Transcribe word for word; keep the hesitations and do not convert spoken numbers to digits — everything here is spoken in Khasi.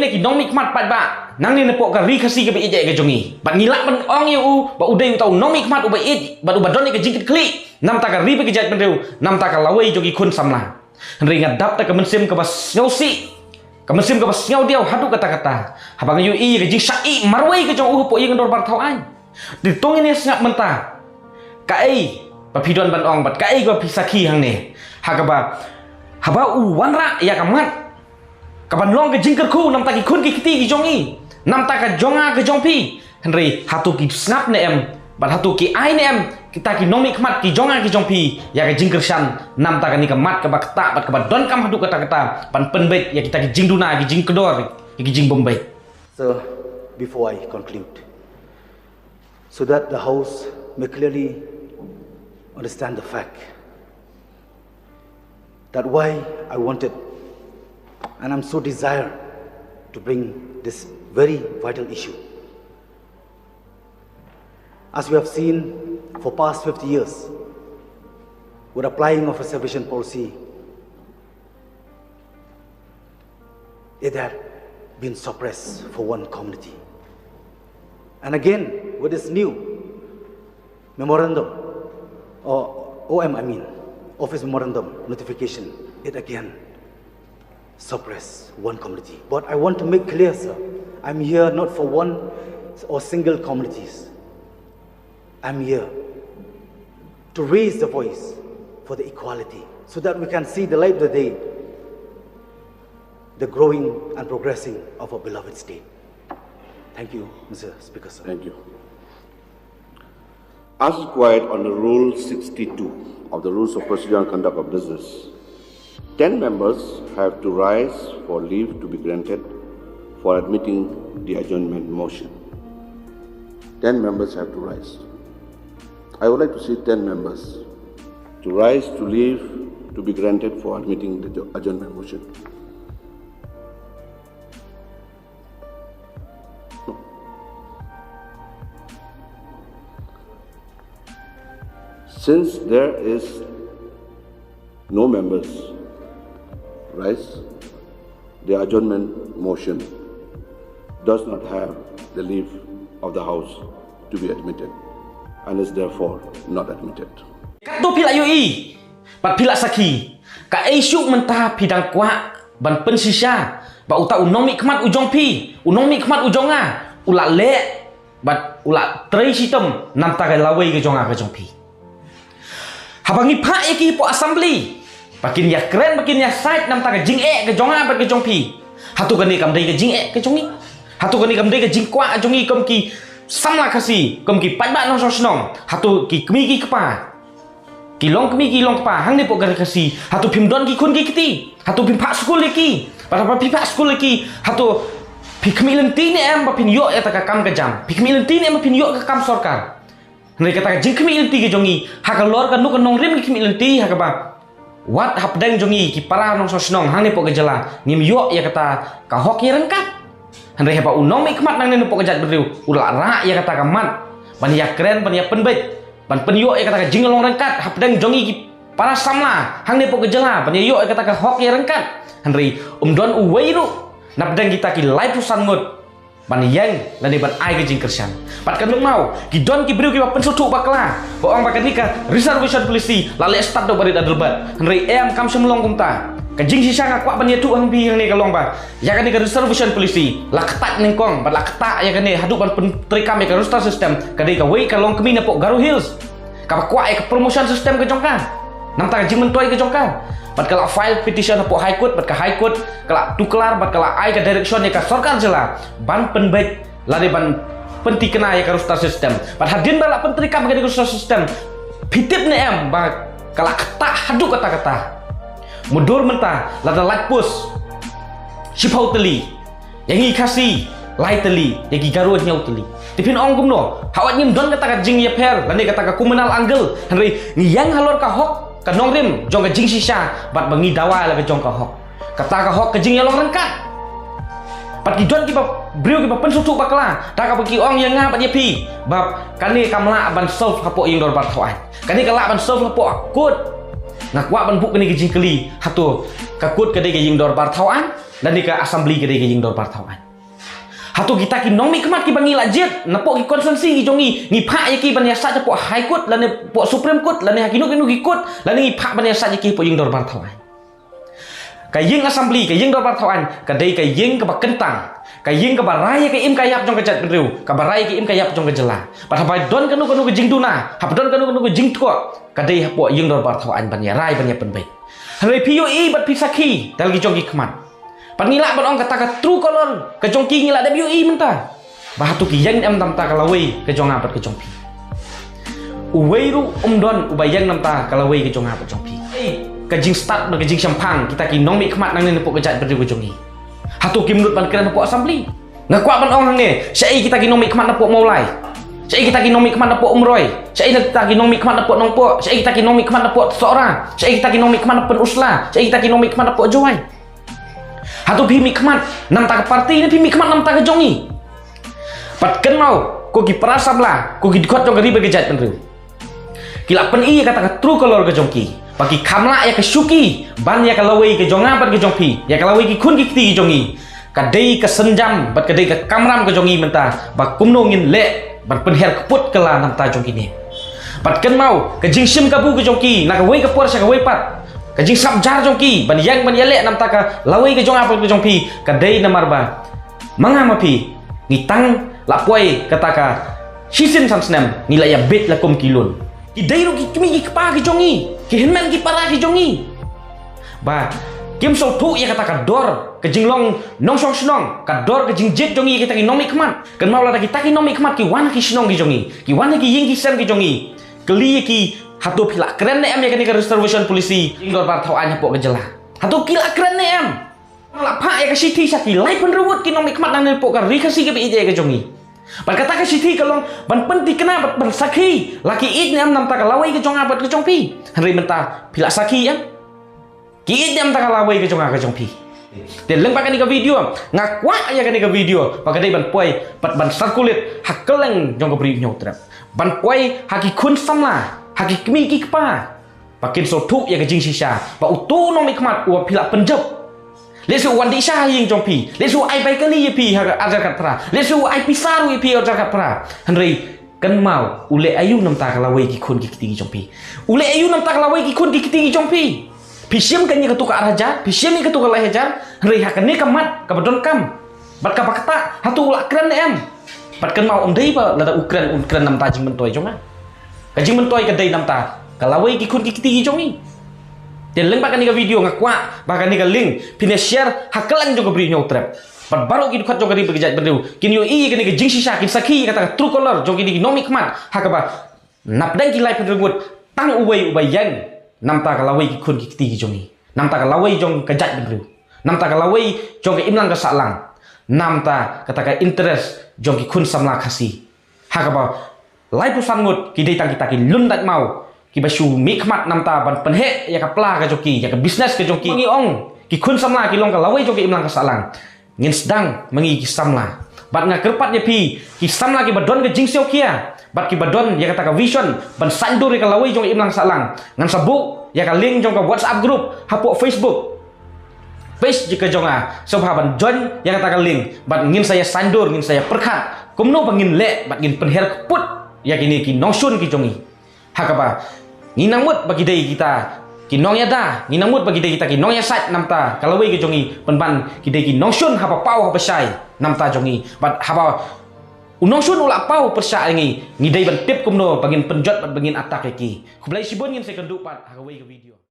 Ki nongmihkhmat paidbah nangne napoh ka ri Khasi kaba ïeit ka jong ngi. Bad ngi lah ban ong ïa u ba u dei uta u nongmihkhmat uba ïeit bad uba don ïa ka jingkitkhlieh namar ka ri bad ka jaitbynriew, namar ka lawei jong ki khun samla. Hynrei nga dap da ka mynsiem kaba sngewsih, ka mynsiem kaba sngewdiaw haduh katta katta haba nga ïohi ïa ka jingshah ïeh marwei ka jong u hapoh ïing dorbar thaw aiñ. Te to ngin ïa sngap mynta kaei ba phi don ban ong bad kaei ba phi sakhi hangne. Ha kaba haba u wanrah ïa ka mat kaban long ka jingkyrkhu namar ki khun ki kti ki jong i, namar ka jong nga ka jong phi. Hynrei hato ki sngap ne em bad hato ki ai ne em kita ki nongmihkhmat ki jong nga ki jong phi ïa ka jingkyrshan namar kane ka mat kaba ktah bad kaba donkam haduh katta katta ban pynbeit ïa kita ki jingduna, ki jingkdor, ïa ki jingbymbeit. So, before I conclude, so that the House may clearly understand the fact that why I wanted and I'm so desire to bring this very vital issue. As we have seen for past fifty years, with applying of reservation policy, it had been suppressed for one community. And again, with this new memorandum, or O M, I mean, office memorandum notification, it again suppress one community. But I want to make clear, sir, I'm here not for one or single communities. I'm here to raise the voice for the equality so that we can see the light of the day, the growing and progressing of our beloved state. Thank you, Mister Speaker, sir. Thank you. As required under Rule sixty-two of the Rules of Procedure and Conduct of Business, ten members have to rise for leave to be granted for admitting the adjournment motion. Ten members have to rise. I would like to see ten members to rise to leave to be granted for admitting the adjournment motion. Since there is no members rise, the adjournment motion does not have the leave of the House to be admitted and is therefore not admitted. Katto phi la ïohi bad phi la sakhi kaei shuh mynta phi dang kwah ban pynshisha ba uta u nongmihkhmat u jong phi, u nongmihkhmat u jong nga u la leh bad u la trei shitom namar ka lawei ka jong nga ka jong phi. Haba ngi phah ïa ki hapoh assembly ba kin ïa kren ba kin ïa sait namar ka jingeh ka jong nga bad ka jong phi. Hato kane kam dei ka jingeh ka jong ngi? Hato kane kam dei ka jingkwah ka jong ngi kum ki samla Khasi, kum ki paidbah nongshong shnong? Hato ki kmie ki kpa, ki long kmie ki long kpa hangne hapoh ka ri Khasi, hato phim don ki khun ki kti? Hato phim phah skul ïa ki? Bad haba phi phah skul ïa ki, hato phi khmih lynti ne em ba phin ïoh ïa kata ka kam ka jam? Phi khmih lynti ne em ba phin ïoh ka kam sorkar? Hynrei kata ka jingkhmih lynti ka jong ngi ha ka lor ka nuk ka nongrim ngi khmih lynti ha kaba wat hapdeng jong ngi ki para nongshong shnong hangne hapoh ka jylla ngim ïoh ïa kata ka hok ïa ryngkat. Hynrei haba u nongmihkhmat nangne napoh ka jaitbynriew u la rah ïa kata ka mat ban ïa kren, ban ïa pynbeit, ban pynïoh ïa kata ka jinglong ryngkat hapdeng jong ngi ki para samla hangne hapoh ka jylla ban ïa ïoh ïa kata ka hok ïa ryngkat. Hynrei um don uwei ruh napdeng kita ki laiphew san ngut ban ïeng lane ban ai ka jingkyrshan. Bad kan long maw, ki don ki briew kiba pynsngewthuh bakla ba ong ba kane ka reservation policy la leh stad da u Bah Rit Adelbert. Hynrei em, kam shym long kumta. Ka jingshisha nga kwah ban ïathuh ha phi hangne ka long ba ïa kane ka reservation policy la ktah nyngkong bad la ktah ïa kane haduh ban pyntreikam ïa ka roster system. Ka dei kawei ka longkmie napoh Garo Hills kaba kwah ïa ka promotion system ka jong ka namar ka jingmyntoi ka jong ka. Bad ka la file petition hapoh High Court, bad ka High Court ka la tuklar bad ka la ai ka direction ïa ka sorkar jylla ban pynbeit lane ban pynthikna ïa ka roster system. Bad hadien ba la pyntreikam ïa ka roster system, phi tip ne em ba ka la ktah haduh katta katta? Mutdur mynta lada lait post shiphew tylli, ïa ngi Khasi lai tylli, ïa ki Garo hynñiew tylli. Te phin ong kumno? Hawei ngim don kata ka jingïapher lane kata ka communal angle, hynrei ngi ïeng halor ka hok ka nongrim jong ka jingshisha bad ba ngi dawa ïa la ka jong ka hok. Kata ka hok ka jingïalong ryngkat. Bad ki don kiba briew kiba pynsngewthuh bakla da kaba ki ong ïa nga bad ïa phi ba kane kam lah ban solve hapoh ïing dorbar thaw aiñ. Kane ka lah ban solve hapoh court. Nga kwah ban buh kane ka jingkylli, hato ka court ka dei ka ïing dorbar thaw aiñ? Lane ka assembly ka dei ka ïing dorbar thaw aiñ. Hato kita ki nongmihkhmat kiba ngi la jied napoh ki constituency ki jong ngi, ngi phah ïa ki ban ïasaid hapoh High Court lane hapoh Supreme Court lane ha kino kino ki court, lane ngi phah ban ïasaid ïa ki hapoh ïing dorbar thaw aiñ? Ka ïing assembly, ka ïing dorbar thaw aiñ, ka dei ka ïing kaba kyntang, ka ïing kaba rai ïa ka im ka ïap jong ka jaitbynriew, kaba rai ïa ka im ka ïap jong ka jylla. Bad haba don kano kano ka jingduna, haba don kano kano ka jingthoh, ka dei hapoh ïing dorbar thaw aiñ ban ïarai, ban ïapynbeit. Hynrei phi ïohi bad phi sakhi da la ki jong ki khmat. Bad ngi lah ban ong kata ka true colour ka jong ki ngi la dep ïohi mynta. Ba hato ki ïeng em namta ka lawei ka jong nga bad ka jong phi? Uwei ruh um don uba ïeng namta ka lawei ka jong nga bad jong phi. Ei, ka jingstad bad ka jingshemphang kita ki nongmihkhmat nangne napoh ka jaitbynriew ka jong ngi. Hato kim nud ban kren hapoh assembly? Nga kwah ban ong hangne, shaei kita ki nongmihkhmat napoh Mawlai? Shaei kita ki nongmihkhmat napoh Umroi? Shaei kita ki nongmihkhmat napoh Nongpoh? Shaei kita ki nongmihkhmat napoh Sohra? Shaei kita ki nongmihkhmat napoh Pynursla? Shaei kita ki nongmihkhmat napoh Jowai? Hato phi mihkhmat namta ka party ne phi mihkhmat namta ka jong ngi? Bad kynmaw, ko ki para samla, ko ki dkhot jong ka ri bad ka jaitbynriew, ki la pyni ïa kata ka true colour ka jong ki ba ki kham lah ïa ka shuki ban ïa ka lawei ka jong nga bad ka jong phi, ïa ka lawei ki khun ki kti ki jong ngi. Ka dei ka sienjam bad ka dei ka kamram ka jong ngi mynta ba kumno ngin leh ban pynher kput kylla namta jong kine. Bad kynmaw, ka jingshim kabu ka jong ki na kawei ka por sha kawei pat, ka jingsngap jar jong ki ban ïeng ban ïaleh namta ka lawei ka jong nga bad ka jong phi, ka dei namar ba ma nga ma phi ngi tang la poi kata ka shisien san snem ngi la ïabit la kum ki lun. Ki dei ruh ki kmie ki kpa ki jong ngi, ki hynmen ki para ki jong ngi. Ba kim sngewthuh ïa kata ka dor ka jinglong nongshong shnong, ka dor ka jingjied jong ngi ïa kita ki nongmihkhmat. Kynmaw, lada kita ki nongmihkhmat ki wan ha ki shnong ki jong ngi, ki wan ha ki ïing ki sem ki jong ngi, kylli ïa ki, hato phi la kren ne em ïa kane ka reservation policy ïing dorbar thaw aiñ hapoh ka jylla? Hato ki la kren ne em? La phah ïa ka shithi sha ki laiphew hynriew ngut ki nongmihkhmat nangne napoh ka ri Khasi kaba ïeit ka jong ngi. Bad kata ka shithi ka long ban pynthikna bad ban sakhi la ki ïeit ne em namta ka lawei ka jong nga bad ka jong phi. Hynrei mynta phi la sakhi em? Ki ïeit ne em namta ka lawei ka jong nga ka jong phi? Te lyngba kane ka video nga kwah ïa kane ka video ba ka dei ban poi bad ban circulate ha kylleng jong ka Bri u Hynñiewtrep, ban poi ha ki khun samla, ha ki kmie ki kpa, ba kin sngewthuh ïa ka jingshisha ba uto u nongmihkhmat uba phi la pynjop, lehse u wan dih sha ha ïing jong phi, lehse u ai bai kali ïa phi ha ka ar hajar khatphra, lehse u ai pisa ruh ïa phi ha ar hajar khatphra. Hynrei kynmaw, u leh aïu namta ka lawei ki khun ki kti ki jong phi? U leh aïu namta ka lawei ki khun ki kti ki jong phi? Phi shim kane kato ka ar hajar, phi shim ïa kato ka lai hajar, hynrei ha kane ka mat kaba donkam bad kaba ktah, hato u la kren ne em? Bad kynmaw, ym dei ba lada u kren, un kren namta jingmyntoi jong nga. Ka jingmyntoi ka dei namta ka lawei ki khun ki kti ki jong ngi. Te lyngba kane ka video nga kwah ba kane ka link phin ïa share ha kylleng jong ka Bri u Hynñiewtrep, bad baroh ki dkhot jong ka ri bad ka jaitbynriew kin ïohi ïa kane ka jingshisha, kin sakhi ïa kata ka true colour jong kine ki nongmihkhmat, ha kaba napdeng ki laiphew hynriew ngut tang uwei uba ïeng namta ka lawei ki khun ki kti ki jong ngi, namta ka lawei jong ka jaitbynriew, namta ka lawei jong ka imlang ka sahlang, namta kata ka interest jong ki khun samla Khasi. Ha kaba laiphew san ngut ki dei tang kita ki lun dait maw kiba shu mihkhmat namta ban pynheh ïa ka pla ka jong ki, ïa ka business ka jong ki. Ngi ong ki khun samla ki long ka lawei jong ka imlang ka sahlang. Ngin sdang ma ngi ki samla. Bad nga kyrpad ïa phi ki samla kiba don ka jingsiewkhia bad kiba don ïa kata ka vision ban saiñdur ïa ka lawei jong ka imlang sahlang, ngan sa buh ïa ka link jong ka WhatsApp group hapoh Facebook page ka jong nga, sngewbha ban join ïa kata ka link bad ngin sa ïa saiñdur, ngin sa ïa pyrkhat kumno ba ngin leh bad ngin pynher kput ïa kine ki nongshun ki jong ngi. Ha kaba ngi nang mut ba ki dei kita ki nongïada, ngi nang mut ba ki dei kita ki nongïasaid namta ka lawei ka jong ngi, pynban ki dei ki nongshun haba paw haba shai namta jong ngi. Bad haba u nongshun u la paw pyrshah ïa ngi, ngi dei ban tip kumno ba ngin pynjot bad ba ngin attack ïa ki. Khublei shibun, ngin sa ïakynduh pat ha kawei ka video.